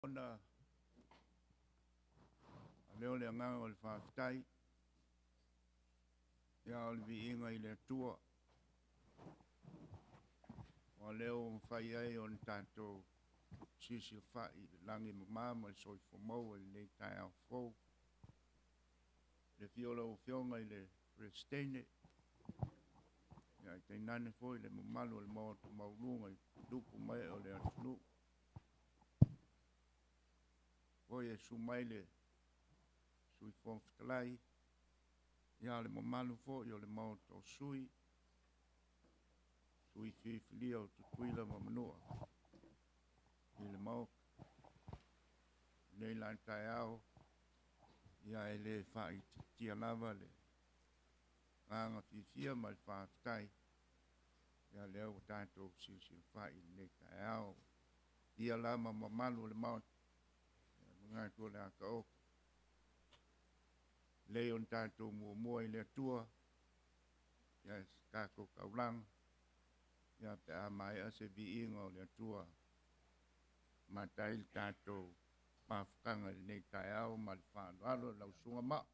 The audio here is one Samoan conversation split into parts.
Ona lea o le agaga o le faafetai, ia o le viiga i le Atua, o lea ua mafai ai ona tatou sisilafai i le lagi mama ma le soifua maua i lenei taeao fou. Le afio o lau Afioga i le Peresetene, ia ae tainane foi le mamalu o le Maota maualuga i tupu ma ee o le atunuu. Foi e susu mai le Sui Fofoga Fetalai, ia le mamalu foi o le Maota o sui, sui filifilia o Tutuila ma Manua i le Maota. Nei la taeao, ia e le faaitiitia lava le agaga fiafia ma le faafetai, ia lea ua tatou silasilafai i lenei taeao. Ia la ma mamalu o le Maota, ia manatu o le a taoto. Lei ona tatou muamua i le Atua, ia se tatou taulaga, ia pe a maea se viiga o le Atua, matai le tatou mafutaga i lenei taeao ma le faaaloalo lau susuga Maa.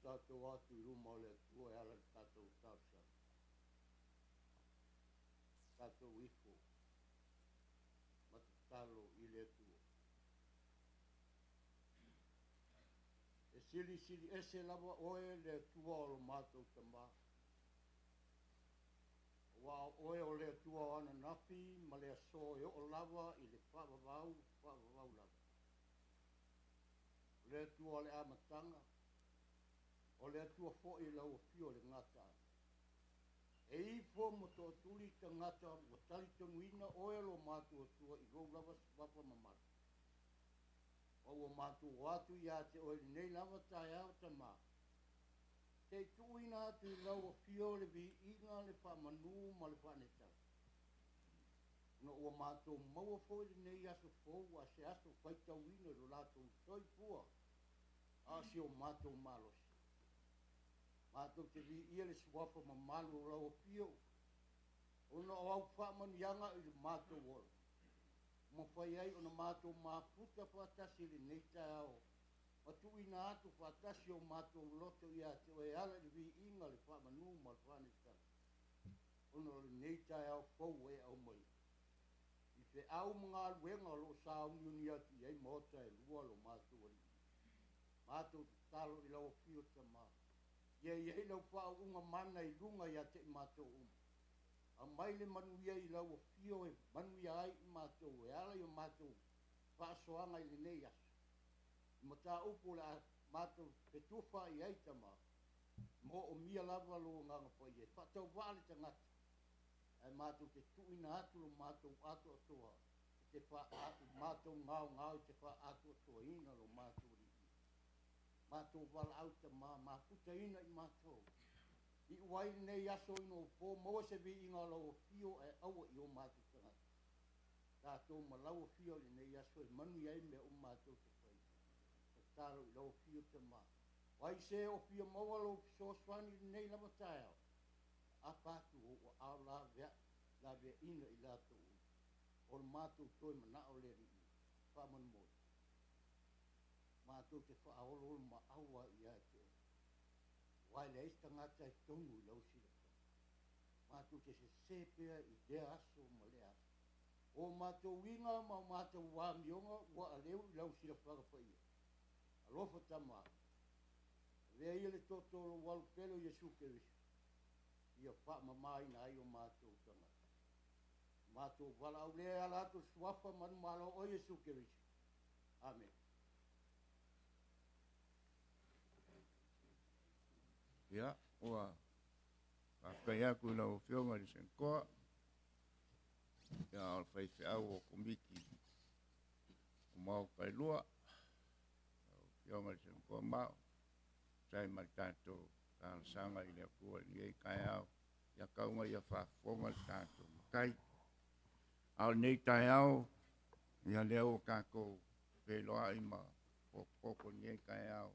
Tatou atu i luma o le Atua e ala i le tatou talosaga. Tatou ifo ma tatalo i le Atua. Silisili ese lava oe le Atua o lo matou tamā. Aua o oe o le Atua o ananafi ma le aso e oo lava i le faavavau, faavavau lava. O le Atua o le amataga, o le Atua foi i lau afio i le gataaga. E ifo ma tootuli tagata ua talitonuina oe lo matou Atua i lou lava suafa mamalu. Ma ua matou o atu ia te oe lenei lava taeao tamā. Se i tuuina atu i lau afio le viiga, le faamanu ma le faanetaga. Ona ua matou maua foi lenei aso fou a se aso faitauina i lo latou soifua a o si o matou malosi. Matou te viia le suafa mamalu o lau afio, ona o au faamanuiaga i le matou ola. Mafai ai ona matou mafuta faatasi i lenei taeao, ma tuuina atu faatasi o matou loto ia te oe e ala i le viiga, le faamanu ma le faanetaga. Ona o lenei taeao fou ua e aumaia, i feau ma galuega o lo o sauniuni atu i ai maota e lua lo matou Alii. Matou tatalo i lau afio tamā, ia i ai lau faauuga mana i luga ia te i matou uma. Aumai le manuia i lau afio e manuia ai i matou e ala i o matou faasoaga i lenei aso. I mataupu o le a matou fetufa i ai tamā, moomia lava lou agaga paia e faatauvaa le tagata, ae matou te tuuina atu lo matou atoatoa e te matou gaogao i te faaatoatoaina lo matou alii. Matou valaau tamā, mafutaina i matou. Iu ai lenei aso ina ua po, maua se viiga o lau afio ae aua i o matou tagata. Tatou ma lau afio i lenei aso e manuia ai mea uma matou te faia. Tatalo i lau afio tamā. O ai se o fia maua lou fesoasoani i lenei lava taeao, aapa atu o ou aao laveaiina i latou uma. O le matou toe manao le Alii, faamolemole. Matou te faaoloolo maau lava ia te oe. Aua e leai se tagata e tonu i lau silafaga. Matou te sese pea i lea aso ma lea aso. O matou uiga ma o matou amioga ua aleu i lau silafaga paia. Alofa tamā, avea ia le toto o lou alu pele o Iesu Keriso, ia faamamaina ai o matou tagata. Matou valaau lea e ala atu le suafa manumalo o Iesu Keriso. Amene. Ia, ua faafetai atu i lau Afioga i le Senatoa, ia o le faifeau o Komiti o Maota e lua, lau Afioga i le Senatoa Mao, tusa ai ma le tatou talosaga i le Atua i lenei taeao, ia tau ina ia faafofoga le tatou Matai. A o lenei taeao, ia lea ua tatou feiloai ma potopoto i lenei taeao,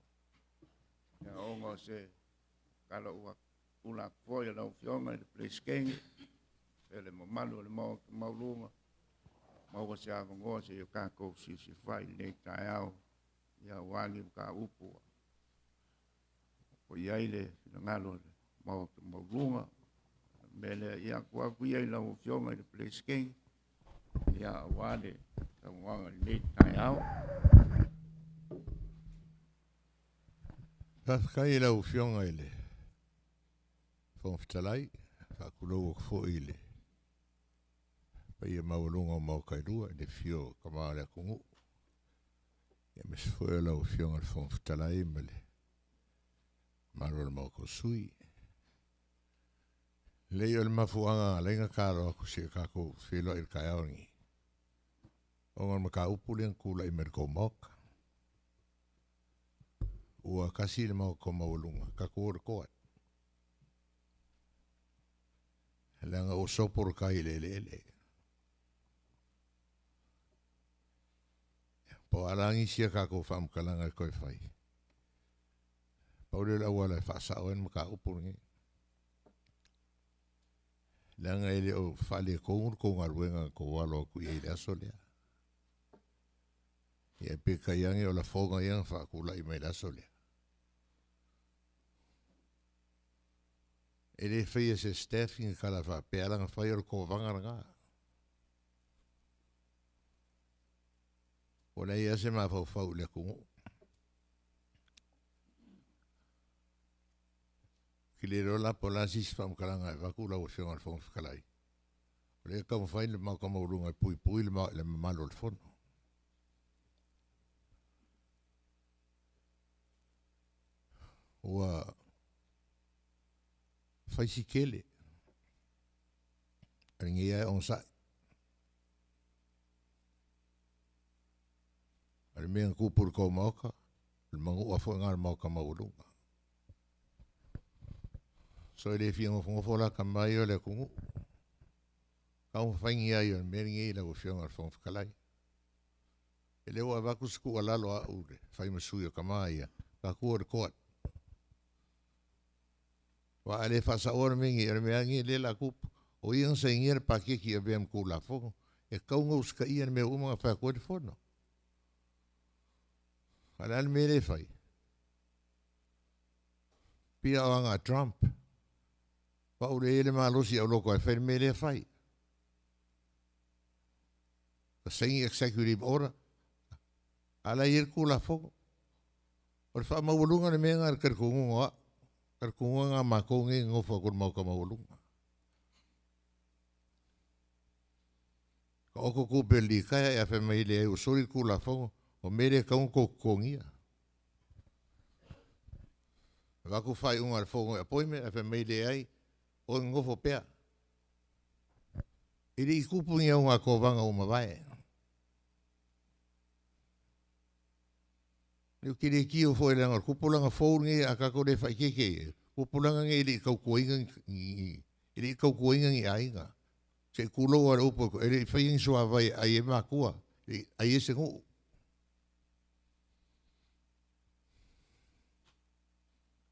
ia ona o se tala ua ula atu foi a lau Afioga i le Peresetene faapea le mamalu o le Maota maualuga, maua se avanoa se i o tatou silasila i lenei taeao, ia aua ni mataupu ua i ai le finagalo o le Maota maualuga. O le mea lea, ia tuu atu ia i lau Afioga i le Peresetene, ia aua le saunoaga i lenei taeao. Faafetai i lau Afioga i le Fofoga Fetalai, faatulou atu foi i le paia maualuga o Maota e lua i le afio o Tama o le atunuu, aemaise foi o lau Afioga i le Fofoga Fetalai ma le mamalu o le Maota o Sui. Leai o le mafuaaga na ala ai ona ta alo atu se i tatou feiloai i le taeao lenei, ona o le mataupu lea na tulai mai i le tou Maota. Ua tasi le Maota maualuga, tatou o i le toa. Leaga ua sopo le tai i le eleele. Po o a la nisi a tatou faamatalaga e toe fai, pau lea o le auala e faasao ai le mataupu lenei. Leaga e le o faaletonu le tou galuega na tou alo atu i ai i le aso lea. Ia peitai ane o lafoga ia na faatulai mai i le aso lea. E le faia e se staff ni tala faapea, a na fai o le tova lena. Ua leai lava se mafaufau i le atunuu. le iloa la po o le a se isi faamatalaga e avatu lau Afioga i le Fofoga Fetalai, o lea e taumafai le Maota maualuga e puipui le mamalu o le Fono. Ua fai si tele, a lenei lava e onosai. O le mea na tupu i le tou Maota, o le manua foi lena o le Maota maualuga. So e le fia nofonofo la tama ia o le atunuu. Taumafai ni ai o le mea lenei lau Afioga i le Fofoga Fetalai. E le ua avatu se tuualalo a au le fai ma sui o tama ia, tatou o le court. Aua a le faasaoa le mea lenei, o le mea lava lenei lea o le a tupu. O ia na sainia le paketi e avea ma Tulafono. E tatau ona usitaia le mea ua uma ona fai atu ai le Fono. A o le a le mea lea e fai? Pia o aga a Trump. Pau lea e i ai le malosi auloto e fai le mea lea e fai. Ka saini executive order, a la e i ai le Tulafono. O le faamaualuga o le mea lena i le talitonuga o au, talitonuga lena a matou nei e nonofo atu i le Maota maualuga. Taoto tupe a le litaea ae fai mai leai ua soli le Tulafono, o mea lea e tatau ona outou totogia. Avatu faaiuga a le Fono e appointment ae fai mai leai, oe nonofo pea. E le i tupu ni auga tovaga ua mavae. Ou te le tio foi leaga o le tupulaga fou lenei a tatou le faaeteete i ai, o tupulaga nei e le i tautuaina ni e le i tautuaina ni aiga. Se i tulou lava i le upu e le i faia ni suavai e ai ai matua, e le i ai ai se nuu.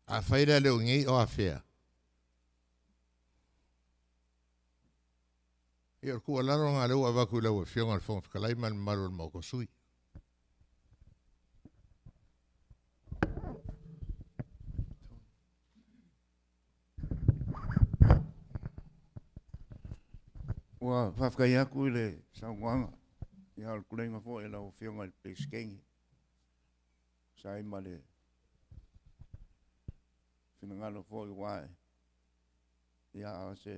Afai la e le o nei, o afea? Ia, o le tuualalo lena lea ua avatu i lau Afioga i le Fofoga Fetalai ma le mamalu o le Maota sui. Ua faafetai atu i le saunoaga, ia o le tuleiga foi i lau Afioga i le Peresetene, tusa ai ma le finagalo foi ua ae, ia a o se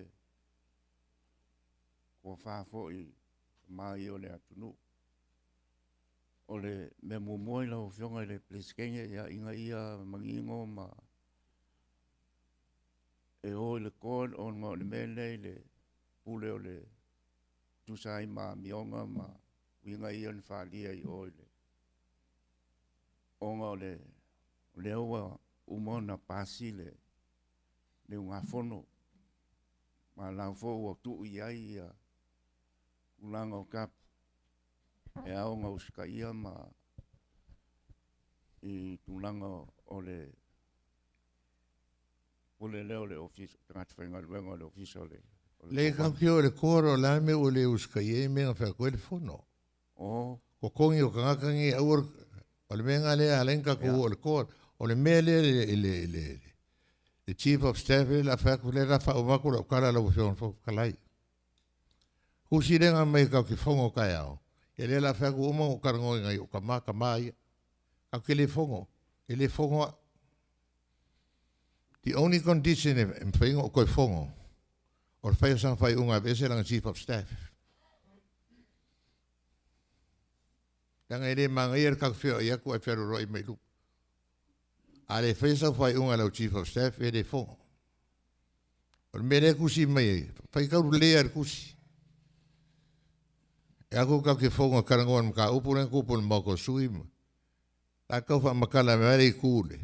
tofa foi ma ia o le atunuu. O le mea muamua i lau Afioga i le Peresetene, ia, ina ia manino ma e o i le court ona o le mea lea i le pule o le tusa ai ma amioga ma uiga ia na faaalia i o i le ona o le lea ua uma ona pasi le ugafono ma la foi ua tuu i ai ia tulaga o tapu e ao ona usitaia ma i tulaga o le pule lea o le ofisa tagata faigaluega o le ofisa o le Le tatou o le court o le a le mea ua le usitaia ai mea na fai atu ai le fono. O Totogi o tagata nei aua o le mea lena lea e ala ai ona tatou o i le court. O le mea lea i le Chief of Staff lea o le a fai atu, lea o le a faauma atu lau tala lau Afioga i le Fofoga Fetalai. Tusi lea na aumai tatou te fono taeao, ia lea o le a fai atu ua uma ona ou talanoa i nai ou tama, tama ia. Tatou te le fono, e le fono au. The only condition e mafai ona ou toe fono, o le fai o sana faaiuga e aveese lana Chief of Staff. Leaga e le manaia le tatou feoai atu ae fealualuai mai luma. A le faia sau faaiuga e lau Chief of Staff, e le fono. O le mea lea e tusi mai ai, faitau lelei lava i le tusi. E aku tatou te fono e talanoa i le mataupu lea na tupu i le Maota o Sui ma la tau faamatala mai le itu le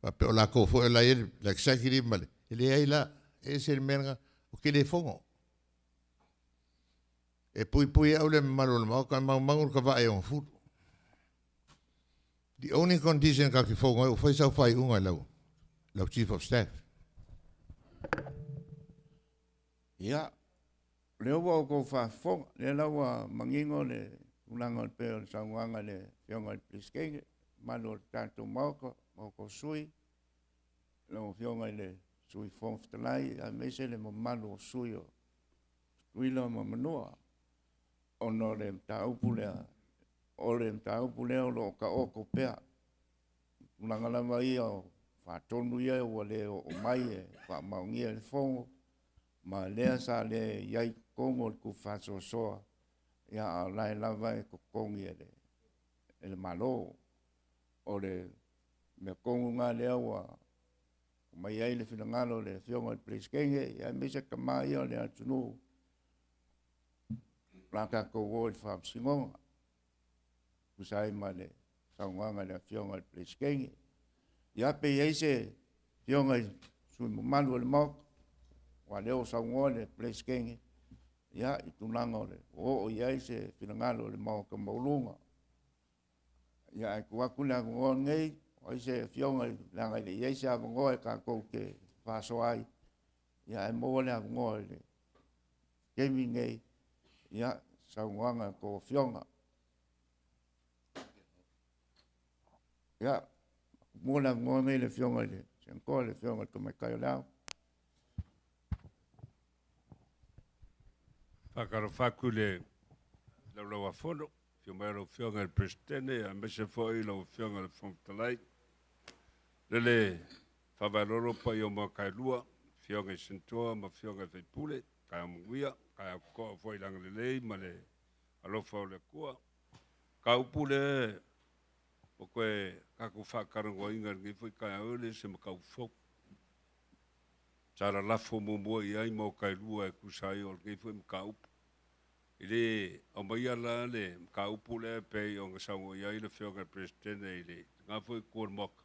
faapea o latou foi o la e i ai le executive ma le e leai la, e ese le mea lena, ou te le fono. E puipui au le mamalu o le Maota, e maumau le tavae i ona fulu. The only condition tatou te fono ai, ua fai sau faaiuga i lau Chief of Staff. Ia, o lea ua outou faafofoga, lea la ua manino le tulaga o le pei o le saunoaga a le Afioga i le Peresetene, mamalu o le tatou Maota, Maota o sui, lau Afioga i le Sui Fofoga Fetalai, aemaise le mamalu o sui o Tutuila ma Manua, ona o le mataupu lea, o le mataupu lea o lo o taoto pea. Tulaga lava ia o faatonu ia ua le oo mai e faamaonia i le Fono, ma lea sa le i ai i totonu o le tupe faasoasoa, ia a o la e lava e totogi e le Malo. O le mea tonu lena lea ua aumai ai le finagalo o le Afioga i le Peresetene, aemaise tama ia o le atunuu, o le a tatou o i le Faamasinoga, e tusa ai ma le saunoaga a le Afioga i le Peresetene. Ia, pe i ai se afioga i sui usufono mamalu o le Maota, aua o lea ua saunoa le Peresetene i tulaga ua oo i ai se finagalo o le Maota maualuga. Ia, ae tuu atu le avanoa lenei, o ai se afioga, leaga e le i i ai se avanoa e tatou te faasoa ai, ae maua le avanoa i le taimi lenei, ia, i saunoaga a a outou Afioga. Ia, ua maua le avanoa lenei i le Afioga i le Seatoa le Afioga i le Tamaitai o Leao. Faatalofa atu i le Laulau-a-Fono, afio mai lau Afioga i le Peresetene, aemaise foi lau Afioga i le Fofoga Fetalai. Lele faavaelolo paia o maota e lua, afioga i Senatoa ma afioga i faipule, taeao manuia, taeao totoa foi i le agalelei ma le alofa o le Atua. Mataupu lea ua toe tatou faatalanoaina i lenei foi taeao, e le o se mataupu fou. Sa lalafo muamua i ai maota e lua e tusa ai o lenei foi mataupu. E le aumaia la le mataupu lea e pei ona saunoa i ai le Afioga i le Peresetene i lena foi itu o le Maota,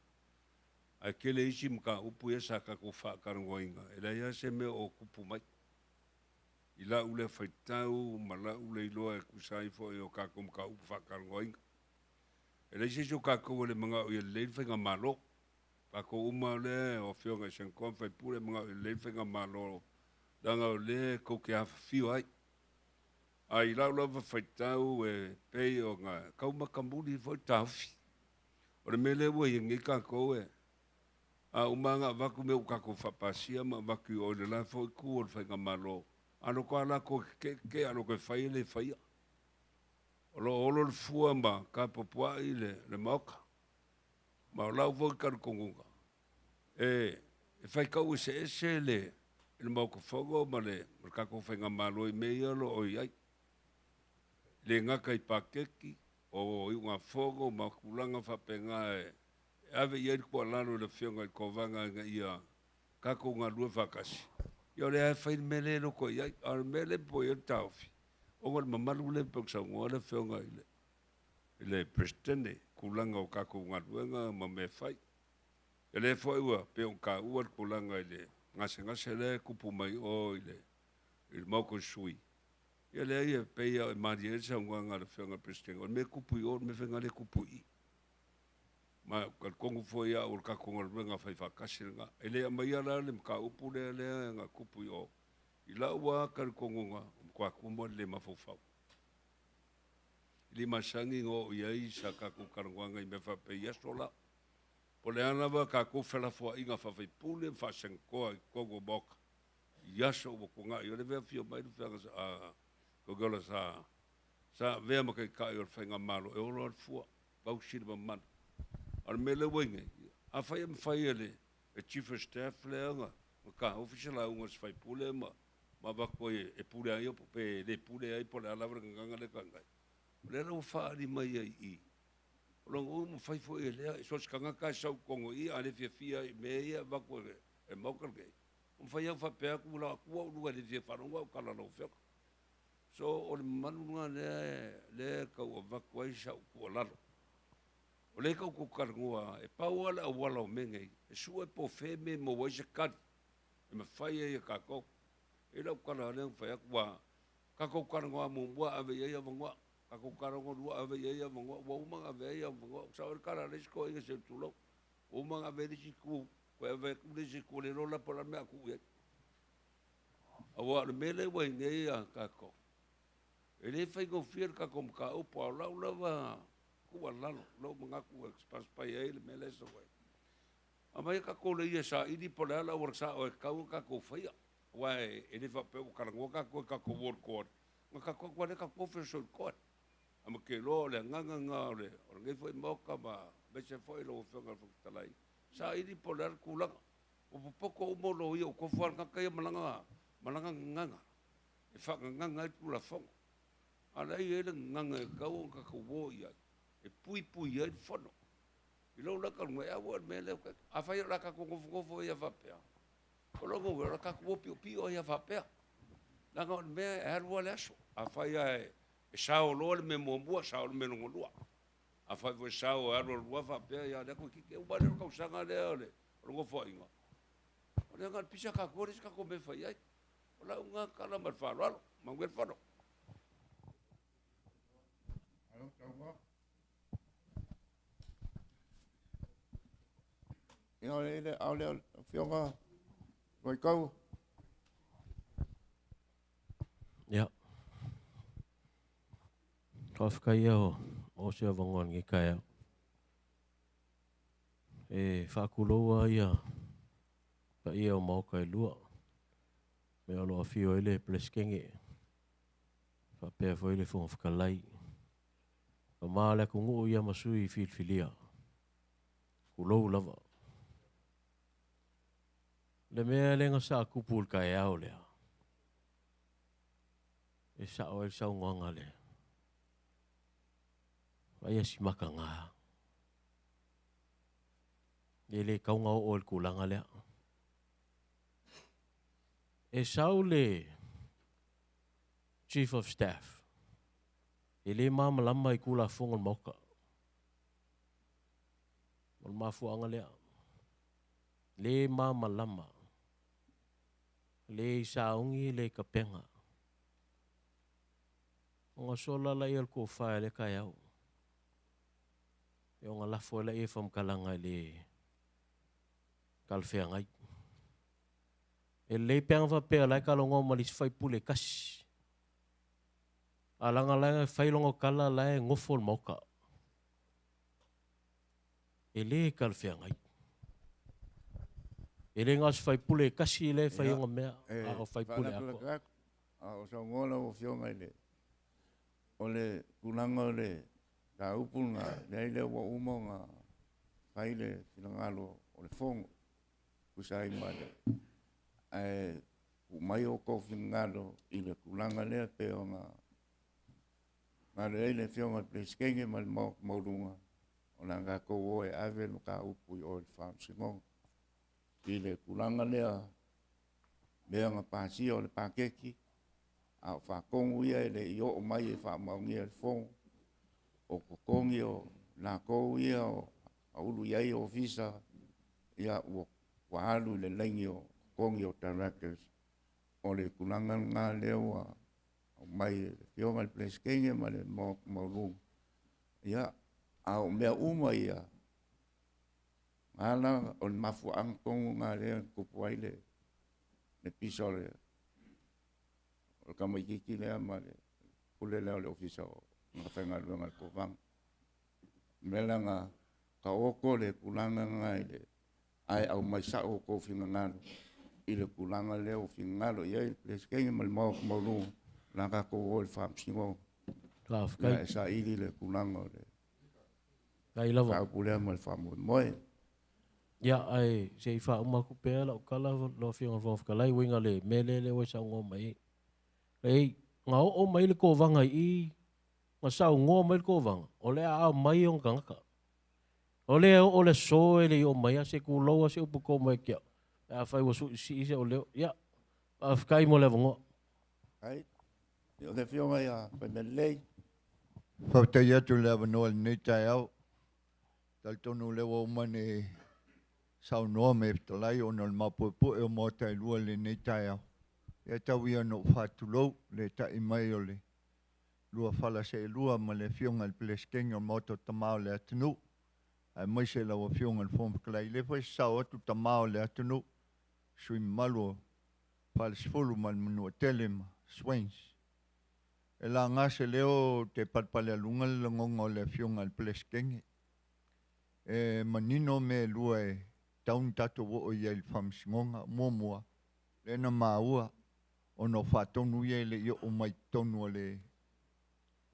ae tele isi mataupu ia sa tatou faatalanoaina, e leai lava se mea o tupu mai. I lau lea faitau ma lau le iloa e tusa ai foi o tatou mataupu faatalanoaina. E leai se isi o tatou e le manao ia lelei le faigamalo. Tatou uma lea o afioga i Senatoa ma faipule e manao ia lelei le faigamalo, leaga o lea tou te afafio ai. Ae i lau lava faitau e pei ona tau matamuli foi le taofi. O le mea lea ua i ai nei tatou e a uma lava ona avatu mea ua tatou faapasia ma avatu i o i le la foi itu o le faigamalo, a loto lava latou e tete'e, a loto e fai e le faia. O lo o olo le fua ma tapuapua'i le Maota. Ma o lau foi talitonuga, e faitau eseese le Maota Fono ma le tatou faigamalo i mea ia o lo o i ai. E le gata i paketi, o iugafono ma tulaga faapena e ave i ai le tuualalo i le Afioga i le Kovana ina ia tatou galulue faatasi. Ia o lea e fai le mea lea e loto i ai. A o le mea lea e popole i ai le taofi, ona o le mamalu lea pei ona saunoa le Afioga i le Peresetene, tulaga o tatou galuega ma mea e fai. Ia lea foi ua pei ona taua le tulaga i le gasegase lea e tupu mai o i le Maota o Sui, ia lea e pei e malie ai le saunoaga a le Afioga i le Peresetene, o le mea e tupu i o, o le mea foi lena e tupu i i. Ma e talitonu foi au o le tatou galuega faifaatasi lena. E le aumaia la le mataupu lea na tupu i o, i lau lava talitonuga, ua matua tumu lava le le mafaufau. E le masani ona oo i ai sa tatou talanoaga i mea faapea i aso la. Po o le a lava tatou felafoaiga faa-faipule ma faa-Senatoa i totonu o Maota i aso ua tuanai, o lea foi e afio mai le Afioga Togiola sa avea ma taitai o le faigamalo, e olo lava le fua, tausi le mamalu. A o le mea lea ua i ai nei, afai e mafai e le Chief of Staff lea ona taofi se lauga a se faipule ma avatu ai e pule ai pe le pule ai po o le a lava le gagana lea e tagai, o lea la ua faaali mai ai i i, o lona uiga ua mafai foi e lea, so o se tagata e sau i totonu i i, a le fiafia i mea ia e avatu e le Maota lenei, ua mafai lava ona faapea atu, ua tuu au i luga e le fia faalogo au i tala a lau Afioga. So, o le mamalu lena lea e tau avatu ai sau tuualalo. O lea e tau talanoa, e pau lava le auala o mea nei, e sue po o fea mea e maua ai se tali, e mafai ai e tatou. E lau tala lea na fai atu, ua tatou talanoa muamua ave i ai avanoa, tatou talanoa lua ave i ai avanoa, ua uma ona ave ai avanoa. Sao ai le tala a le isi toeaina si ou tulou, ua uma ona ave ai le isi itu, toe ave atu le isi itu, le iloa la po o le a le mea a tuu i ai. Aua o le mea lea ua i ai nei a tatou, e le faigofie le tatou mataupu, a o lau lava tuualalo, lou manatu e pasipai ai le mea lea e sau ai. Aumai tatou laia e saili po o le a le auala sao e tatau ona tatou faia. Aua e le faapea ua talanoa tatou i tatou world court, na tatou atu lava lea tatou feoso i le court. Ae ma te iloa o le agaga lena o lenei foi Maota ma aemaise foi lau Afioga i le Fofoga Fetalai, Saili po o le a le tulaga. Ua popoto uma loia ua tofu lava le tagata ia ma lana ma lana gagaga e faagagaga ai le Tulafono. A o lea e i ai le gagaga e tatau ona tatou o i ai e puipui ai le Fono. I lou la talitonuga, e aua le mea lea, afai o le a tatou nofonofo ai lava faapea, o lona uiga o le a tatou o piopio ai lava faapea. Leaga o le mea e alu lava le aso. Afai lava e sao loa le mea muamua, sao le mea lona lua. Afai foi e sao e alu alu lava faapea, ia o lea toeitiiti uma lea o le tausaga lea o le Nofoaiga, o lea na o le pisa tatou e leai se tatou mea e fai ai. O lau lena tala ma le faaaloalo. Manuia le Fono. Ia, o le a o le Afioga Vaitau. Ia. Faafetai ia o se avanoa i lenei taeao. E faatuloua ia paia o maota e lua, mea o lo o afio ai le Peresetene, faapea foi le Fofoga Fetalai. Mama le atunuu ia ma sui filifilia, tulou lava. Le mea lea na sa tupu i le taeao lea, e sao ai le saunoaga a le Vaai si mataga. E le tatau ona oo i le tulaga lea. E sau le Chief of Staff, e le malamalama i Tulafono a le Maota. O le mafuaaga lea. Le malamalama, le sauni, le tapena. Ona sola laia o le tofa i lea taeao. E ona lafo ai laia o faamatalaga e le talafeagai. E lelei pe ana faapea o la e talanoa ma le isi faipule e tasi. A leaga la e fai lona tala la e nofo le Maota. E le talafeagai. E le na o se faipule e tasi lea e fai ona mea, a o faipule atoa. A o saunoa lau Afioga i le o le tulaga o le mataupu lena, leai lea ua uma ona fai le finagalo o le Fono tusa ai ma le ae tuu mai outou finagalo i le tulaga lea pei ona galo ai le Afioga i le Peresetene ma le Maota maualuga, o le a tatou o e ave le mataupu i o i le Faamasinoga i le tulaga lea mea na pasia o le paketi, a o faatonu ia e le i oo mai e faamaonia e le Fono, o totogi o latou ia o ulu i ai ofisa, ia ua alu i le laini o totogi o directors. O le tulaga lena lea ua aumai e le Afioga i le Peresetene ma le Maota maualuga, ia, a o mea uma ia, ala o le mafuaaga tonu lena lea na tupu ai le pisa o le tamaitiiti lea ma le pule lea o le ofisa o le faigaluega a le Kovana. O le mea la na taoto le tulaga lena i le ae aumai sao outou finagalo i le tulaga lea ua finagalo i ai le Peresetene ma le Maota maualuga, o le a tatou o i le Faamasinoga. Faafetai. E saili le tulaga o le Faafetai lava. mataupu lea ma le faamoemoe. Ia, ae se i faauma atu pea lau tala lau Afioga i le Fofoga Fetalai, uiga le mea lea ua e saunoa mai ai. Leai, na oo mai le Kovana i i, na saunoa mai le Kovana, o le a aumai ona tagata. O lea oo le aso e le i oo mai, a se tulou a se upu to mai ke au. Pe afai ua sii se o leo. Ia, faafetai mo le avanoa. Ai, o le Afioga ia Faimea. Faafetai atu i le avanoa i lenei taeao. Talitonu lea ua uma ona saunoa ma e fetalai ona o le mapoepoe o maota e lua i lenei taeao. Ia tau ia ina ou faatulou le ta'i mai o le lua fala seelua ma le Afioga i le Peresetene o le Maota o Tama o le atunuu, aemaise lau Afioga i le Fofoga Fetalai. E le fai se sao atu tama o le atunuu, sui usufono mamalu o Falesefulu ma le Manuatele ma Swains. E laga se leo te palepalealuga le lagoga o le Afioga i le Peresetene. E manino mea e lua e tatau ona tatou oo i ai i le Faamasinoga. Muamua, lea na maua ona o faatonu ia e le i oo mai i totonu o le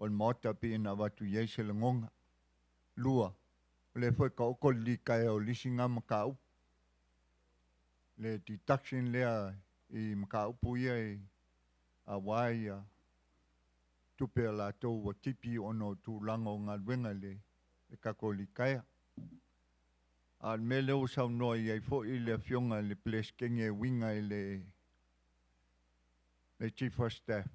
Maota pei ona avatu i ai se lagoga. Lua, O lea foi taoto le litaea o le isi lena mataupu, le deduction lea i mataupu ia e auā ia tupe a latou ua tipi ona o tulaga o galuega i le tatou litaea. A o le mea lea ua saunoa i ai foi le Afioga i le Peresetene e uiga i le Chief of Staff,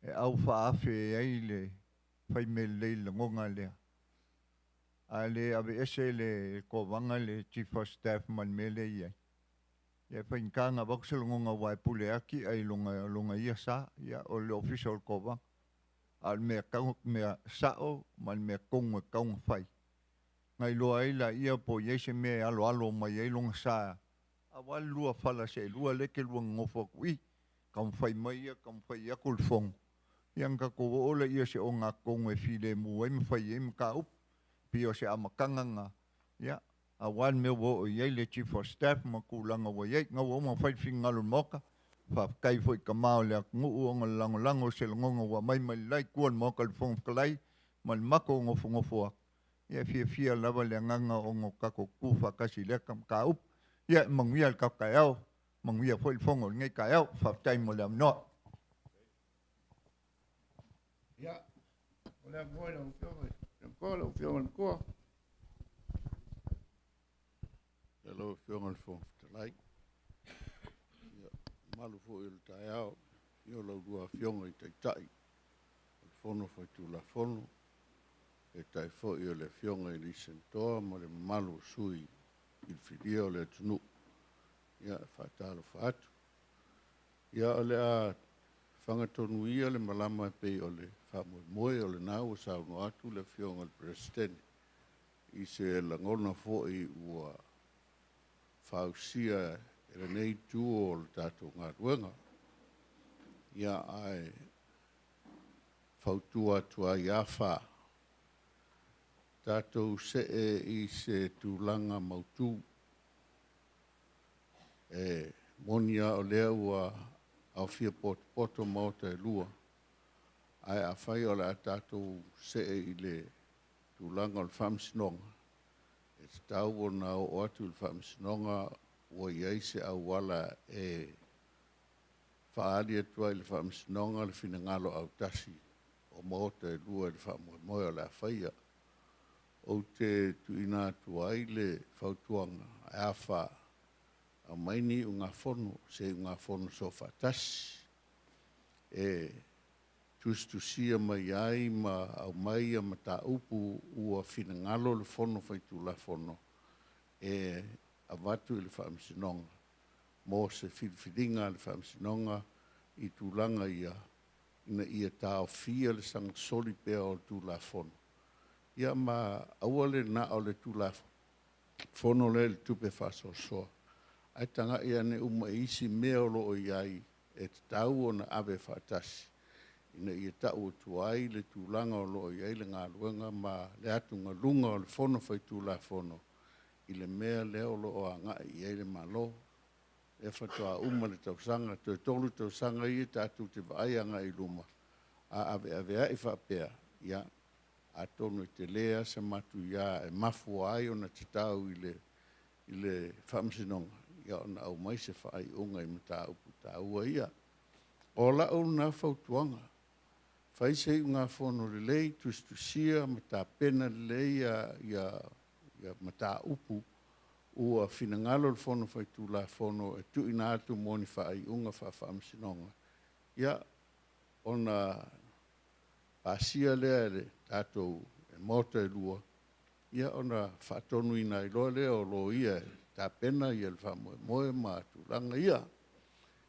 e au faaafe ai le faimea lelei i le lagona lea. A le aveese le Kovana le Chief of Staff ma le mea lea e i ai, ia e faigata ona avatu se lagona aua e pule lava ti'a i lona ia sa, ia o le Ofisa o le Kovana. A o le mea mea sa'o ma le mea tonu e tatau ona fai, na iloa ai laia po o i ai se mea e aloalo mai ai lona sa aua le lua fala seelua lea e te lua nonofo atu i i, taumafai mai ia taumafai atu le Fono, ia ona tatou oo lea i se ogatotonu e filemu ai ma fai ai mataupu. Pei o se amataga lena, ia, aua le mea ua oo i ai le Chief of Staff ma tulaga ua i ai. Na ua uma ona fai le finagalo o le Maota, faafetai foi i tama o le atunuu ona o le lagolago o se lagona ua aumai mai le la itu o le Maota i le Fofoga Fetalai ma le matou nofonofo atu. Ia e fiafia lava le agaga ona o tatou tutu faatasi i lea mataupu. Ia, e manuia le tatou taeao, manuia foi le Fono i lenei taeao. Faafetai mo le avanoa. Ia, o le avanoa i lau Afioga i le Nofoa, lau Afioga i le Matua. Ia, lau Afioga i le Fofoga Fetalai, ia, mamalu foi o le taeao i o la ulua Afioga i Taitai o le Fono Faitulafono, eetai foi o le Afioga i le Isenatoa ma le mamalu o sui filifilia o le atunuu. Ia, e faatalofa atu. Ia, o le a fagatonu ia le malama e pei o le faamoemoe o lena ua saunoa atu le Afioga i le Peresetene i se lagona foi ua fausia e lenei itu o le tatou galuega. Ia, ae fautua atu ai ia fa, tatou see i se tulaga mautu. E moni lava o lea ua aofia potopoto maota e lua, ae afai o le a tatou see i le tulaga o le Faamasinoga, e tatau ona oo atu i le Faamasinoga ua i ai se auala e faaali atu ai i le Faamasinoga le finagalo autasi o maota e lua i le faamoemoe o le a faia. Ou te tuuina atu ai le fautuaga, e a fa, aumai ni iugafono, se iugafono soofaatasi, e tusitusia mai ai ma aumai ia mataupu ua finagalo le Fono Faitulafono e avatu i le Faamasinoga mo se filifiliga a le Faamasinoga i tulaga ia, ina ia taofia le sagasoli pea o le Tulafono, ia ma aua le na o le Tulafono lea i le tupe faasoasoa, ae tagai ane uma i isi mea o lo o i ai e tatau ona ave faatasi ina ia tau atu ai le tulaga o lo o i ai le galuega ma le atugaluga o le Fono Faitulafono i le mea lea o lo o agai i ai le Malo. E faatoa uma le tausaga, toe 3 tausaga ia tatou te vaai agai i luma, a aveaveai faapea, ia, atonu e tele lava se matuia e mafua ai ona tatau i le Faamasinoga, ia ona aumai se faaiuga i mataupu taua ia. O lau lena fautuaga, fai se iugafono lelei, tusitusia ma tapena lelei ia mataupu ua finagalo le Fono Faitulafono e tuuina atu mo ni faaiuga faa-Faamasinoga, ia, ona pasia lea e le tatou Maota e lua, ia ona faatonuina ai loa lea o loia e tapena le faamoemoe ma tulaga ia.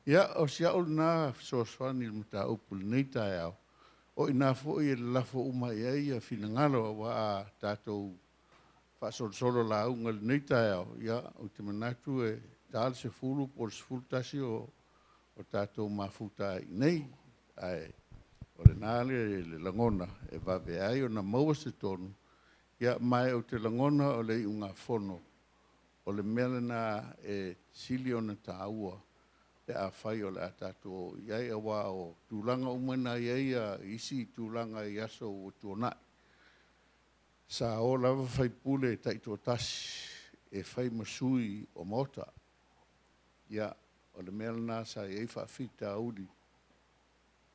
Ia, o si au lena fesoasoani i le mataupu i lenei taeao, o i ina foi e lelafo uma i ai ia finagalo, aua a tatou faasolosolo lauga i lenei taeao, ia, ou te manatu e ta le 10 po o le 11 o tatou mafuta ai i inei. Ae o lena le lagona e vave ai ona maua se tonu, ia, ma ou te lagona o le iugafono, o le mea lena e sili ona taua pe afai o le a tatou oo i ai, aua o tulaga uma na i ai isi tulaga i aso ua tuanai. Sa o lava faipule taitoatasi e fai ma sui o maota. Ia, o le mea lena sa i ai faafitauli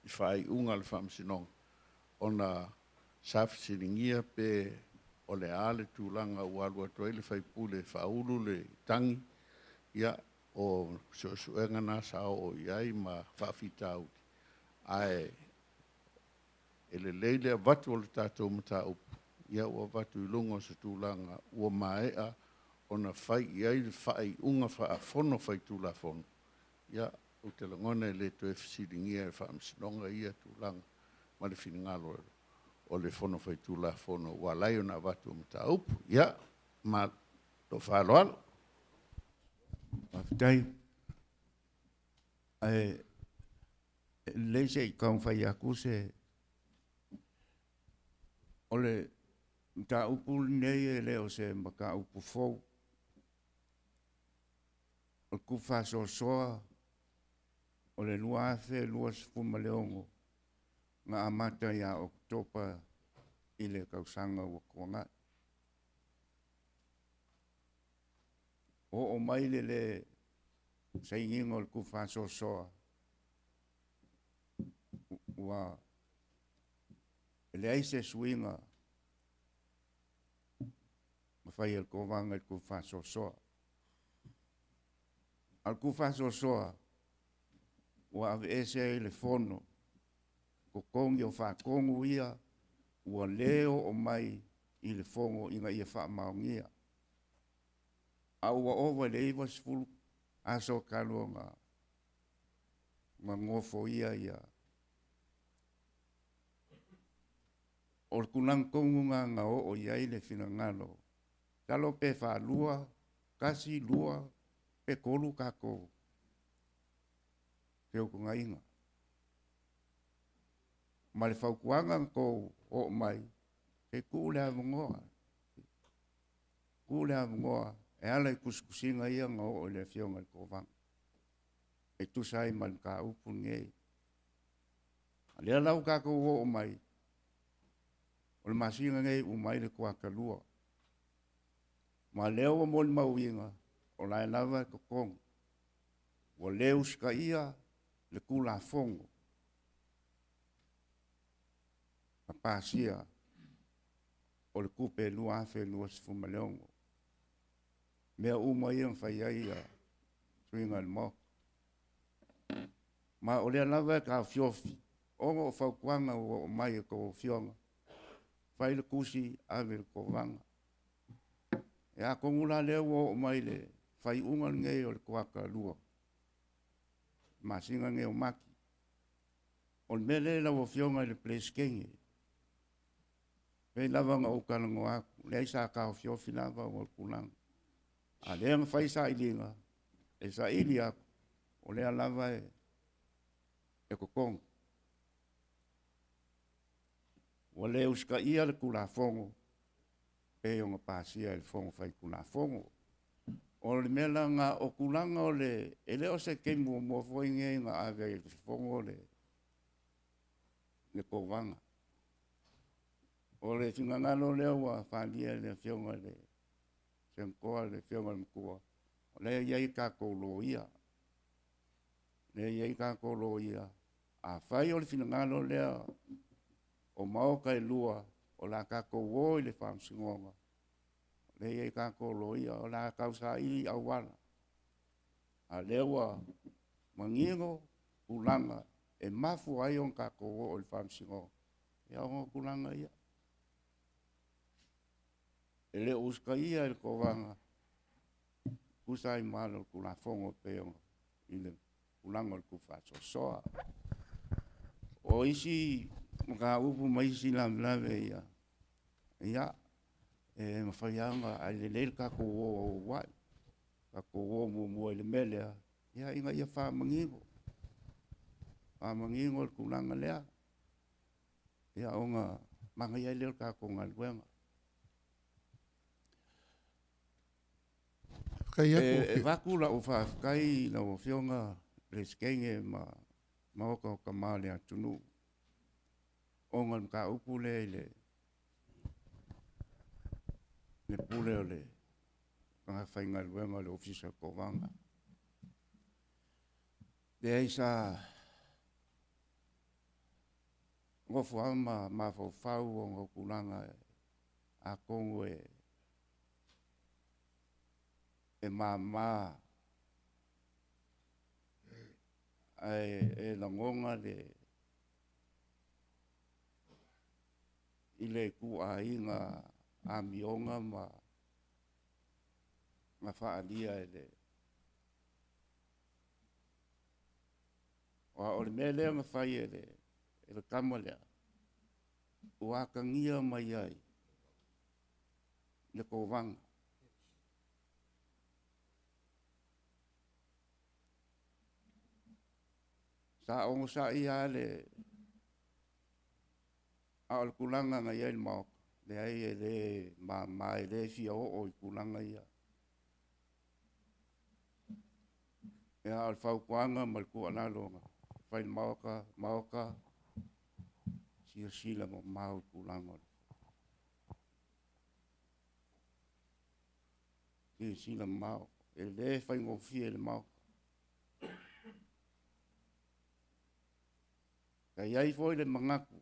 i faaiuga a le Faamasinoga, ona sa fesiligia pe o le a le tulaga ua alu atu ai le faipule e faaulu le tagi. Ia, o suesuega na sa oo i ai ma faafitauli, ae e lelei le avatu o le tatou mataupu, ia ua avatu i luga o se tulaga ua maea ona fai i ai le faaiuga faafono faitulafono. Ia, ou te lagona e le toe fesiligia e le Faamasinoga ia tulaga ma le finagalo o le Fono Faitulafono ua ala ai ona avatu o mataupu. Ia, ma lou faaaloalo. Faafetai. Ae lelei se i taumafai atu se o le mataupu lenei e le o se mataupu fou. O le tupe faasoasoa o le 2026 na amata ia Oketopa i le tausaga ua tuanai. Oo mai le le sainiga o le tupe faasoasoa ua leai se suiga na fai e le Kovana i le tupe faasoasoa. A o le tupe faasoasoa ua aveese ai le fono totogi o faatonu ia ua le oo mai i le fono ina ia faamaonia. A ua ova i le 90 aso talu ona nofoia ia. O le tulaga tonu lena na oo i ai le finagalo. Masalo pe faalua, tasi, lua, pe tolu tatou feutanaiga. Ma le fautuaga na tou oo mai, se tuu le avanoa. Tuu le avanoa e ala i tusitusiga ia na oo i le afioga i le Kovana. E tusa ai ma le mataupu lenei. A lea la ua tatou oo mai, o le masina nei uma ai le kuata 2. Ma lea ua molimauina, o la e lava e totogi. Ua le usitaia le Tulafono na pasia o le tupe 2026. Mea uma ia na fai ai ia suiga i le Maota. Ma o lea lava e taofiofi, ona o fautuaga ua oo mai e tou afioga, fai le tusi, ave i le Kovana. E atonu la lea ua oo mai le faaiuga lenei o le kuata 2, masina lenei o Mati. O le mea lea lau Afioga i le Peresetene, pei lava ona ou talanoa atu, leai sa taofiofi lava ona o le tulaga. A lea na fai sailiga, e saili atu, o lea lava e totogi. Ua le usitaia le Tulafono pei ona pasia e le Fono Faitulafono. O le mea la lena, o tulaga o le... E le o se taimi muamua foi lenei na ave ai i le Fono le Kovana. O le finagalo lea ua faaalia e le Afioga i le Senatoa, le Afioga i le Matua, o lea e i ai tatou loia. O lea e i ai tatou loia. Afai o le finagalo lea o maota e lua, o le a tatou o i le Faamasinoga, o lea e i ai tatou loia, o le a tausaili auala. A lea ua manino tulaga e mafua ai ona tatou oo i le Faamasinoga, ia ona o tulaga ia. E le o usitaia e le Kovana, tusa ai ma ala o le Tulafono pei ona i le tulaga o le tupe faasoasoa. O isi mataupu ma isi lavelave ia, ia, e mafai lava ona, ae lelei le tatou o auauai, tatou o muamua i le mea lea, ia, ina ia faamanino, faamanino le tulaga lea, ia ona manaia ai lea o le tatou galuega. E avatu lau faafetai i lau Afioga Peresetene ma Maota o Tama o le atunuu, ona o le mataupu lea i le Le pule o le tagata faigaluega o le Ofisa o Kovaga. Leai sa nofo lava ma mafaufau ona o tulaga atonu e mama ae e lagona le i le ituaiga amioga ma na faaalia e le aua o le mea lea na fai e le tama lea ua atagia mai ai le kovaga. Sa onosai lava le a o le tulaga na i ai le Maota, leai e le mama, e le fia oo i tulaga ia. Ia, o le fautuaga ma le tuualalo na fai i le Maota, Maota, silasila mamao i tulaga o le silasila mamao, e le faigofie i le Maota. Sa i ai foi le manatu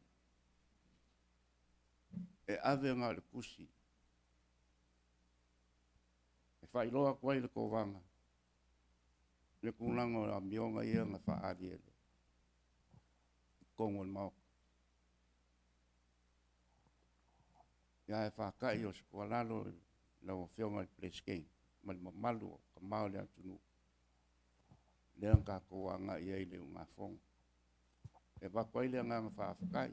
e ave na o le tusi e faailoa atu ai i le Kovaga le tulaga o amioga ia na faaali e le i totonu o le Maota. Ia ae faata'i o se tuualalo i lau Afioga i le Peresetene ma le mamalu o tama o le atunuu lea na tatou agai ai i le iugafono. E avatu ai le agaga faafetai,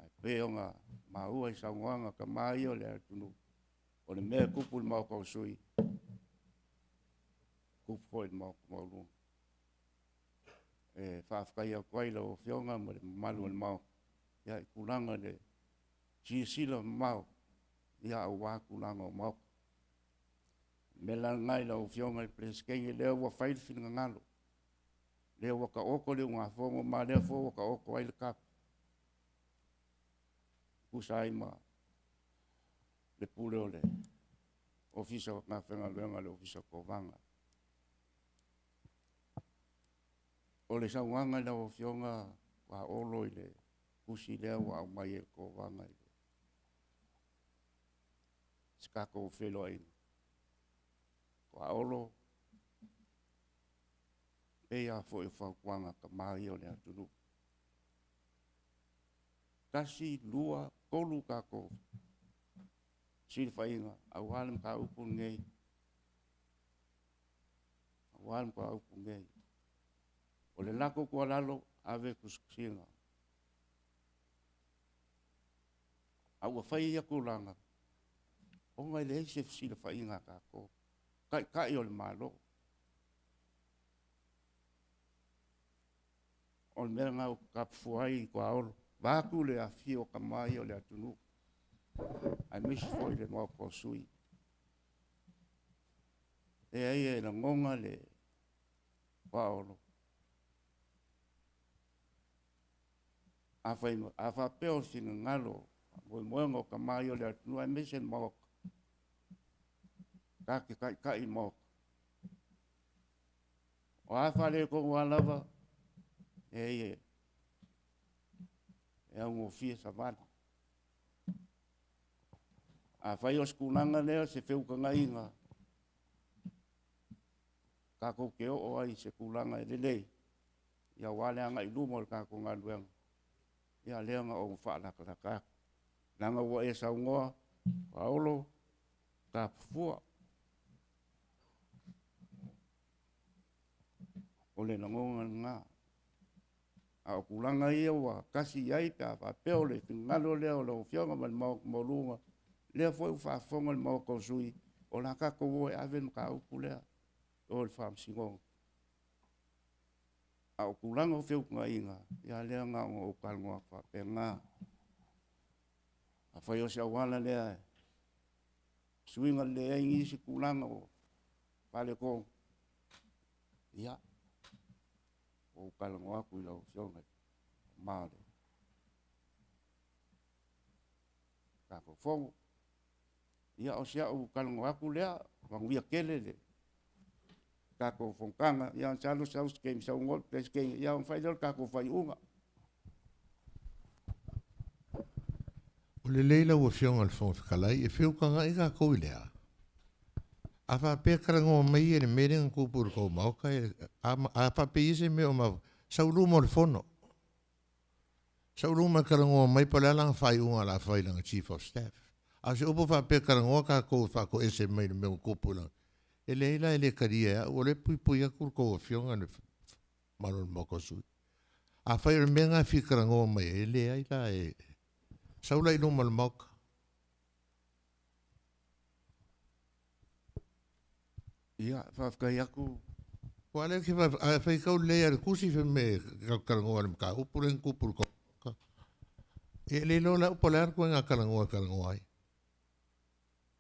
ae pei ona maua i saunoaga a tama ia o le atunuu, o le mea e tupu i le Maota o Sui, e tupu foi i le Maota maualuga. E faafetai atu ai i lau Afioga ma le mamalu o le Maota i tulaga i le silasila mamao aua tulaga o Maota. O le mea la lena i lau Afioga i le Peresetene, lea ua fai le finagalo, lea ua taoto le iugafono ma lea foi ua taoto ai le tapu, tusa ai ma le pule o le Ofisa o Tagata Faigaluega o le Ofisa o Kovaga. O le saunoaga i lau Afioga Olo i le tusi lea ua aumai e le Kovaga i se tatou feiloaiga, Olo, pei lava foi o fautuaga a tama ia o le atunuu. 1, 2, 3 tatou fesilafaiga aua le mataupu lenei, aua le mataupu lenei. O le latou tuualalo, ave tusitusiga, a ua fai ia tulaga ona e leai se fesilafaiga a tatou, Taitai o le Malo. O le mea lena ou te tapafua ai Tuaolo, vaeatu le afifio o tama ia o le atunuu, aemaise foi le Maota o Sui. Leai e lagona le Tuaolo, a faapea o le finagalo faamoemoega o tama ia o le atunuu aemaise le Maota, ta te taitai le Maota. O a faaletonu a lava, leai e augofie savali. Afai o se tulaga lea o se feutagaiga, tatou te oo ai i se tulaga e lelei, ia aua le agai i luma o le tatou galuega, ia lea na ou faalatalata atu. Leaga ua e saunoa, Paolo, Tafua, o le lagona lena. A o tulaga ia ua tasi i ai pe a faapea o le finagalo lea o lau Afioga ma le Maota maualuga, lea foi ua faafofoga le Maota o Sui, o le a tatou o e ave le mataupu lea o le Faamasinoga. A o tulaga o feutagaiga, ia lea na ona ou talanoa atu faapena. Afai o se auala lea suiga lelei ai nisi tulaga o faaletonu, ia, ua ou talanoa atu i lau Afioga ma le tatou Fono. Ia o si a'u talanoa atu lea, manuia tele le tatou fonotaga. Ia masalo sau se taimi saunoa le Peresetene, ia ona fai lea o le tatou faaiuga. O lelei lau Afioga i le Fofoga Fetalai, e feutaga'i tatou i le a? A faapea e talanoa mai ia i le mea lea na tupu i le tou Maota, a faapea e i ai se mea o mafua, sau i luma o le Fono. Sau i luma e talanoa mai po o le a lana faaiuga o le a fai i lana Chief of Staff. A o se upu faapea e talanoa tatou e faatoese mai le mea ua tupu i lana, e leai la e le talia e au, o lea e puipui atu le tou Afioga i le mamalu o le Maota o sui. Afai o le mea lena e fia talanoa mai ai, e leai la e sau la i luma o le Maota. Ia, faafetai atu. Aua o lea ou te vaavaai, a faitau lelei lava i le tusi fai mai e tatou te talanoa i le mataupu lea na tupu i le tou Maota. Ia e le iloa la e au po o le a le ituaiga talanoa e talanoa ai.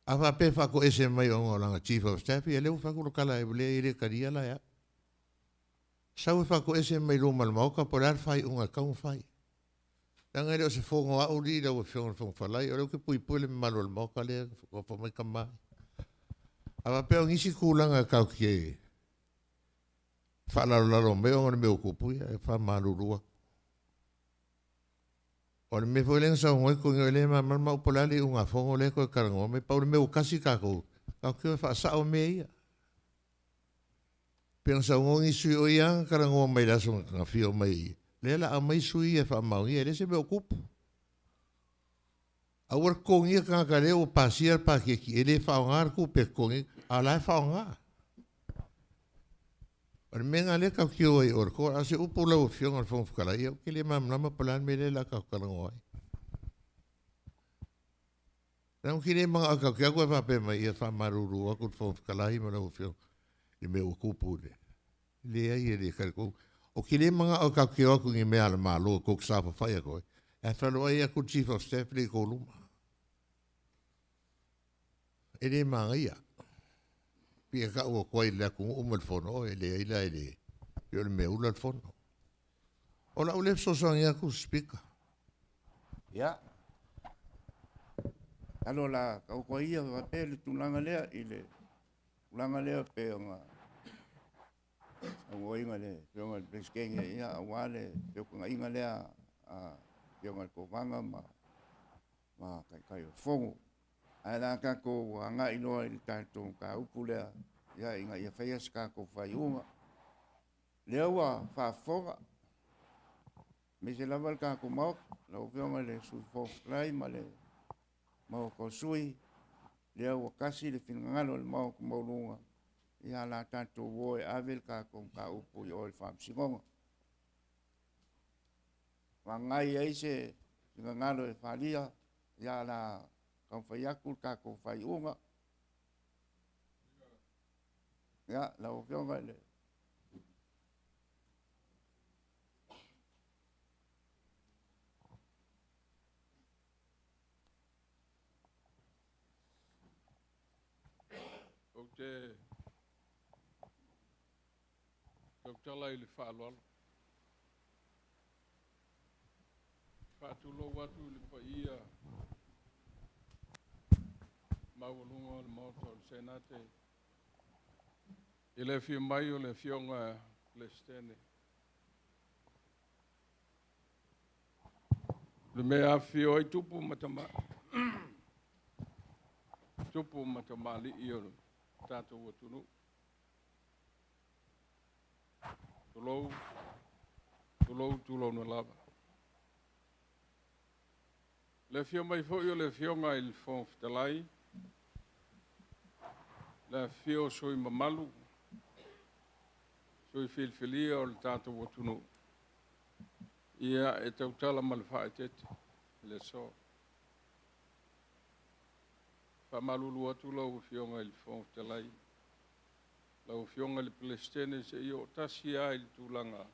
A faapea e faatoese mai ona o lana Chief of Staff, ia lea ua fai atu le tala e leai e le talia la e au. Sau e faatoese mai luma o le Maota po o le a le faaiuga e tatau ona fai. Leaga e le o se fono a au alii lau Afioga i le Fofoga Fetalai, o lea ou te puipui le mamalu o le Maota lea e nofo mai tama ia. A faapea o nisi tulaga tatou te faalalolalo mai ona o le mea ua tupu, ia e faamalulu atu. O le mea foi lea na saunoa ai Toeaina e le malamalama au po o le a le iugafono lea e toe talanoa mai. Pau le mea ua tasi tatou, tatou te o e faasao mea ia. Pei ona saunoa nisi sui usufono, o ia lava na talanoa mai i le aso na afio mai ai, lea o le a aumai sui ia e faamaonia, e leai se mea o tupu. Aua le totogia tagata lea ua pasia le paketi, e le faaaoga le tupe e totogi ai, a o la e faaaoga. O le mea lena o lea tatou te o ai i o i le court. A o se upu lau Afioga i le Fofoga Fetalai, ia ou te le malamalama po o le a le mea lea o le a tatou talanoa ai. Leaga ou te le manao tatou te o atu ae faapea mai, ia faamalulu atu le Fofoga Fetalai ma lau Afioga i le mea ua tupu i le... Leai e le talitonu. Ou te le manao tatou te o atu i ni mea a le Malo tou te saofafai atu ai, ae feiloai atu le Chief of Staff lea i tou luma. E le manaia. Pei e tau atu ai i le atunuu ma le fono, e leai la e le, pei o le mea ula le fono. O lau lea fesoasoani atu, Speaker. Ia, masalo o le a taoto ai ia faapea le tulaga lea i le tulaga lea pei ona saunoaina e le Afioga i le Peresetene, ia, aua le feutagaiga lea a Afioga i le Kovana ma Taitai o le Fono. Ae o le a tatou agai loa i le tatou mataupu lea, ia, ina ia faia se tatou faaiuga. Lea ua faafofoga, aemaise lava le tatou Maota, lau Afioga i le Sui Fofoga Fetalai ma le Maota o sui, lea ua tasi le finagalo o le Maota maualuga, ia o le a tatou o e ave le tatou mataupu i o i le Faamasinoga. Vagai ai se finagalo e faaalia, ia o le a taumafai atu le tatou faaiuga. Ia, lau Afioga i le Ou te tautala i le faaaloalo. Faatulou atu i le paia maualuga o le Maota o le Senate i le afio mai o le Afioga Peresetene. Le mea afifio ai tupu ma tama tupu ma tamalii o le tatou atunuu. Tulou, tulou, tulouna lava. Le afio mai foi o le Afioga i le Fofoga Fetalai, le afifio o sui usufono mamalu, sui filifilia o le tatou atunuu, ia e tautala ma le faaeteete i le aso. Faamalulu atu lau Afioga i le Fofoga Fetalai, lau Afioga i le Peresetene, se i oo tasi lava i le tulaga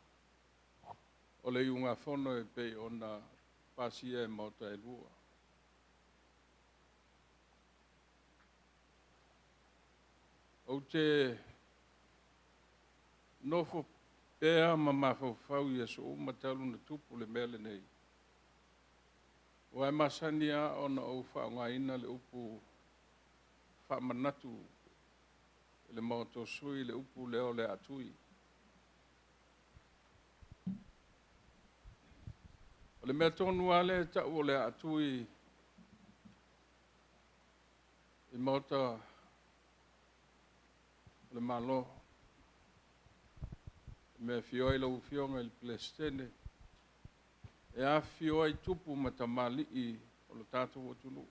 o le iugafono e pei ona pasia e Maota e lua. Ou te nofo pea ma mafaufau i aso uma talu na tupu le mea lenei. Ua e masani lava ona ou faaaogaina le upu faamanatu i le Maota o sui le upu lea o le aatui. O le mea tonu lava lea e tau o le aatui i Maota o le Malo, le mea e afio ai lau Afioga i le Peresetene, e afifio ai tupu ma tamalii o le tatou atunuu,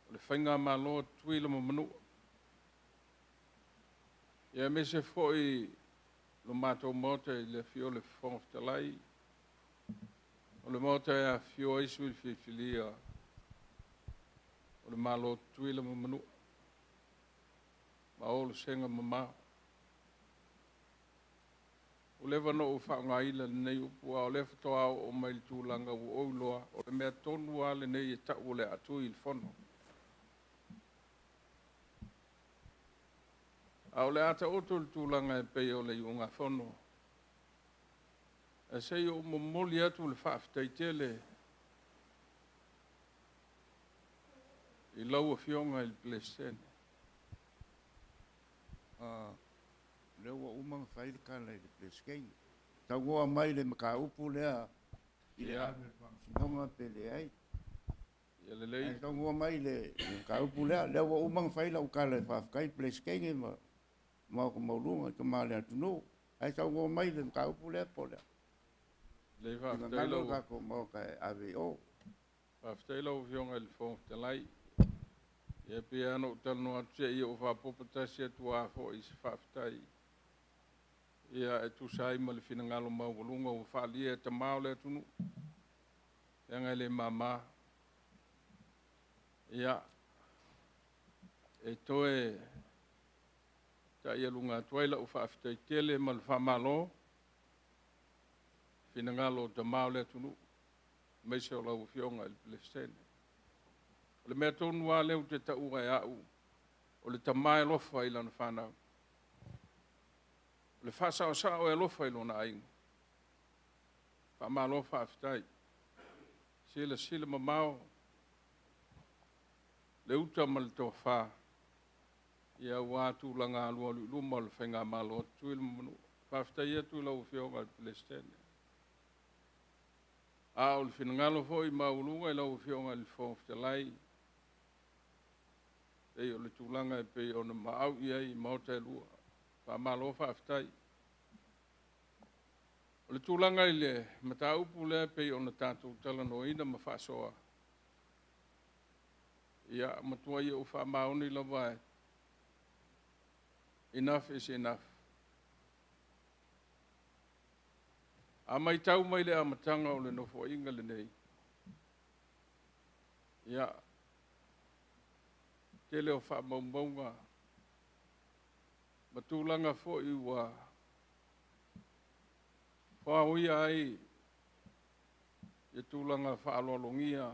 o le Faigamalo a Tutuila ma Manua. Ia aemaise foi lo matou Maota i le afio o le Fofoga Fetalai, o le Maota e afifio ai sui filifilia o le Malo o Tutuila ma Manua, ma Olosega mamao. Ua leva ona ou faaaogaina lenei upu, a o lea faatoa oo mai le tulaga ua ou iloa, o le mea tonu lava lenei e tau o le aatui i le fono. A o le a taoto le tulaga e pei o le iugafono, ae se i ou momoli atu le faafetai tele i lau Afioga i le Peresetene. Lea ua uma ona fai le tala i le Peresetene. Saunoa mai le mataupu lea i le ave i le Faamasinoga pe leai. Ia lelei. Ae saunoa mai le mataupu lea. Lea ua uma ona fai lau tala e faafetai i le Peresetene ma Maota Maualuga i tama o le atunuu. Ae saunoa mai le mataupu lea po o le a. Lelei, faafetai lau tatou Maota e ave i o. Faafetai lau Afioga i le Fofoga Fetalai. Ia pei lava ona ou talanoa atu se i ou faaopoopo tasi atu lava foi i se faafetai. Ia e tusa ai ma le finagalo maualuga ua faaalia e tama o le atunuu, leaga e le mama. Ia, e toe taialuga atu ai lau faafetai tele ma le faamalo, finagalo o tama o le atunuu, aemaise o lau Afioga i le Peresetene. O le mea tonu lava lea ou te taua e au, o le tama e alofa i lana fanau. O le faasaosao e alofa i lona aiga. Faamalo faafetai. Silasila mamao le uta ma le tofa, ia aua tulaga alualu i luma o le Faigamalo a Tutuila ma Manua. Faafetai atu i lau Afioga i le Peresetene. A o le finagalo foi maualuga i lau Afioga i le Fofoga Fetalai, pei o le tulaga e pei ona maau i ai i Maota e lua. Faamalo faafetai. O le tulaga i le mataupu lea pei ona tatou talanoaina ma faasoa, ia matua ou faamaoni lava, enough is enough. A matau mai le amataga o le nofoaiga lenei, ia, tele o faamaumauga ma tulaga foi ua foaoia ai ia tulaga faaaloalogia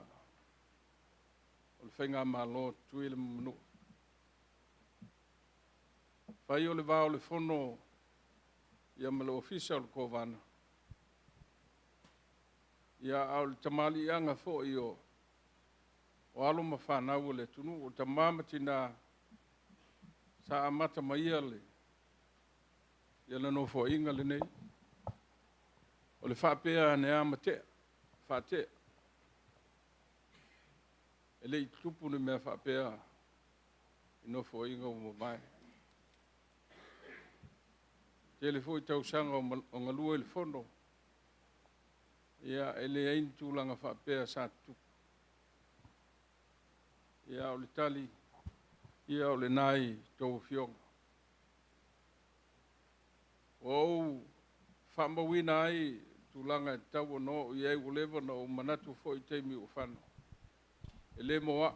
o le Faigamalo a Tutuila ma Manua. Fai o le va o le fono ia ma le ofisa o le Kovana, ia a o le tamaliiaga foi o alo ma fanau o le atunuu, o tama ma tina sa amata maia le ia le nofoaiga lenei. O le faapea ane a ma tea, faatea. E le i tutupu le mea faapea i nofoaiga ua mavae. Tele foi tausaga o galue i le fono, ia e leai ni tulaga faapea sa tutupu. Ia o le tali, ia o lena i tou afioga. Ua ou faamauina ai tulaga e tatau ona oo i ai, ua leva ona ou manatu foi i taimi ua fano. E le mo au,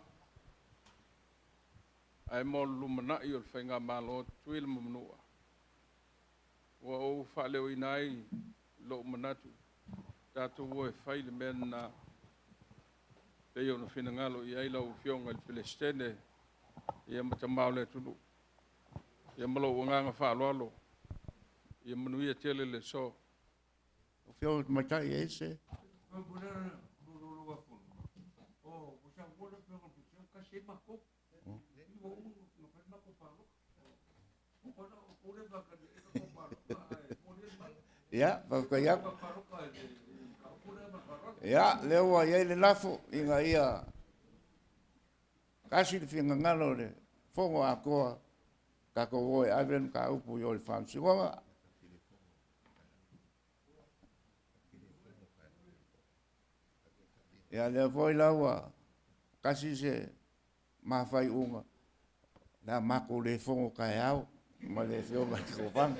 ae mo le lumanai o le Faigamalo a Tutuila ma Manua. Ua ou faaleoina ai lou manatu, tatou o e fai le mea lena, pei ona finagalo i ai lau Afioga i le Peresetene, ia ma tama o le atunuu. Ia ma lou agaga faaaloalo, ia manuia tele le aso. Afioga Tamaitai e ese. Ia, faafetai atu. Ia, lea ua i ai le lafo ina ia tasi le finagalo o le Fono atoa, tatou o e ave le mataupu i o i le Faamasinoga. Ia, lea foi la ua tasi se mafaiuga, le a matou le fono taeao ma le afioga i le Kovana.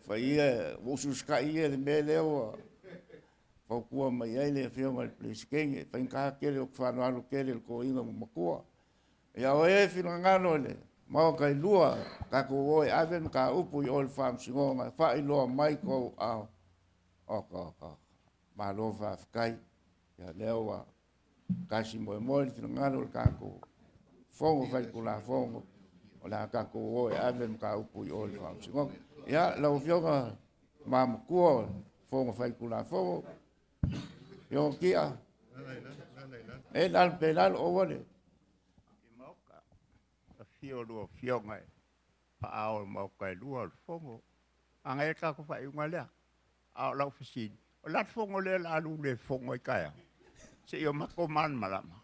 Fai ia, ua usiusitai ia i le mea lea ua fautua mai ai le afioga i le Peresetene. E faigata tele, ou te faaaloalo tele i le toeaina ua matua. Ia o e finagalo i le Maota e lua, tatou o e ave le mataupu i o i le Faamasinoga, faailoa mai tou aao. Oka, oka, oka. Malo faafetai. Ia lea ua tasi moemoe le finagalo o le tatou Fono Faitulafono, o le a tatou o e ave le mataupu i o i le Faamasinoga. Ia, lau Afioga Tama Matua o le Fono Faitulafono, Afioga Tia, e lalo pe lalo, aua le. Afio lua afioga e faaao o maota e lua o le fono. A e tatou faaiuga lea. A o lau fesili, o le a le fono lea o le a alu le fono ai taeao? Se i o matou malamalama.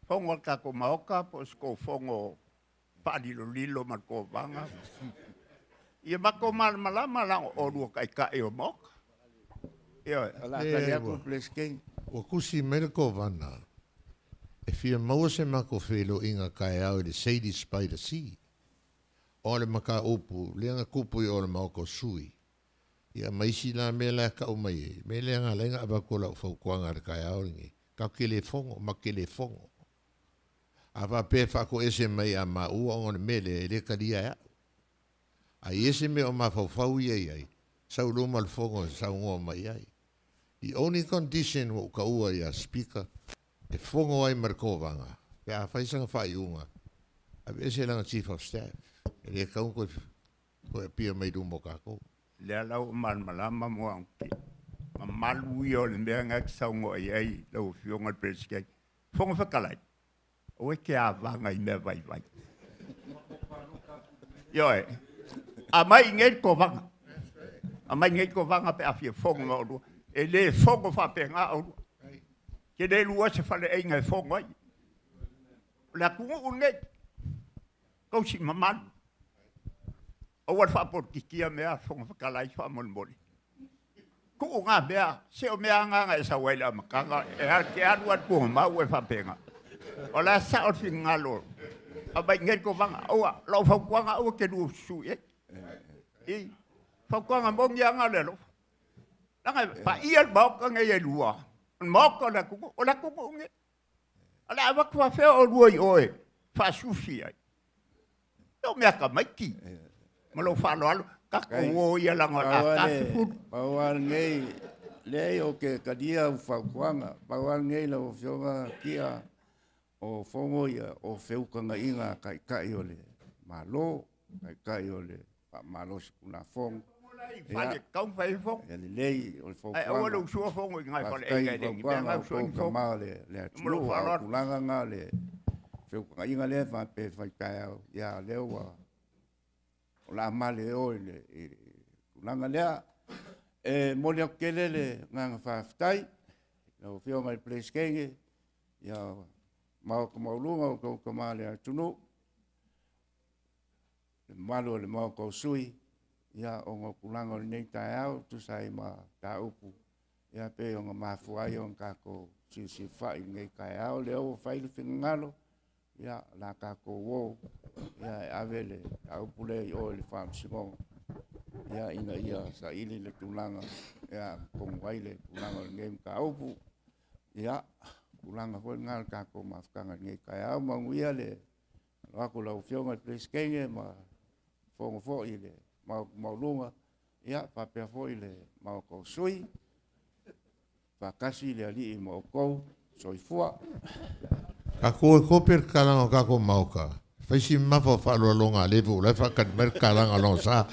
Fono a le tatou Maota po o se tou fono faalilolilo ma le Kovana. Ia matou malamalama leaga o oulua o taitai o Maota. Ioe. O le a tali atu le Peresetene. Ua tusi mai le Kovana e fia maua se matou feiloaiga taeao i le Sadie's by the Sea. O le mataupu lea na tupu i o le Maota o Sui. Ia ma isi la mea la e tau mai ai, mea lea na ala ai ona avatu lau fautuaga i le taeao lenei, tatou te le fono, matou te le fono. A faapea e faatoese mai ia maua ona o le mea lea, e le talia e au. A i ai se mea o mafaufau ia i ai, sau i luma o le fono e saunoa mai ai. The only condition ua ou taua ia Speaker e fono ai ma le Kovana, pe a fai sana faaiuga, aveese lana Chief of Staff. E le tatau ona toe appear mai luma o tatou. Lea la ua malamalama Muagututia. Mamalu ia o le mea na e te saunoa i ai lau Afioga i le Peresetene. Fofoga Fetalai, aua e te avaga i mea vaivai. Ioe, aumai i inei le Kovana. Aumai i inei le Kovana pe a fia fono ma oulua. E le fono faapena oulua. Ke le lua se faleaiga e fono ai. O le atunuu lenei, tausi mamalu. Aua le faapolokikia mea Fofoga Fetalai faamolemole. Tuu ngā mea, se o mea agaga e sau ai le amataga, e te alu lava i le tugamau e faapena. O la e sao le finagalo, aumai i inei le Kovana. Aua, lau fautuaga aua te lua susu i ai. I, fautuaga moni lava na o le alofa. Leaga e paia le Maota nei e lua, o le Maota o le atunuu, o le atunuu lenei. O le a avatu faafefea oulua i o e faasufi ai? E o mea tamaiti. Ma lou faaaloalo, tatou o ia leaga o le a ta 10. Pau lava lenei, leai ou te talia au fautuaga. Pau lava lenei lau Afioga Tia, o fono ia o feutagaiga a Taitai o le Malo, Taitai o le Faamalosi Tulafono. Ia lelei o le Ae aua le fautuaga. usua fono i nai faleaiga Faafetai e i le i ni mea fautuaga na o usu ai outou ni fono. tama o le Ma lou atunuu, a o faaaloalo. tulaga na o le feutagaiga lea e faapea e fai taeao, ia o lea ua o le a male o i le tulaga lea. E momoli atu tele le agaga faafetai lau Afioga i le Peresetene, ia Maota maualuga o outou tama o le atunuu, le mamalu o le Maota o Sui, ia ona o tulaga o lenei taeao e tusa ai ma mataupu ia pei ona mafua ai ona tatou silisilifai i lenei taeao. Lea ua fai le finagalo, ia o le a tatou o ia e ave le mataupu lea i o i le Faamasinoga, ia ina ia saili le tulaga ia tonu ai le tulaga o lenei mataupu. Ia, tulaga foi lena o le tatou mafutaga i lenei taeao. Manuia le alo atu i lau Afioga i le Peresetene ma fono foi i le Maota maualuga, ia faapea foi le Maota o Sui. Faatasi le Alii ma outou. Soifua. Tatou o e kopi le tatalaga o tatou maota. Fai si mamafa o faaaloaloga a le foi o la e faatali mai le tatalaga o lona sa.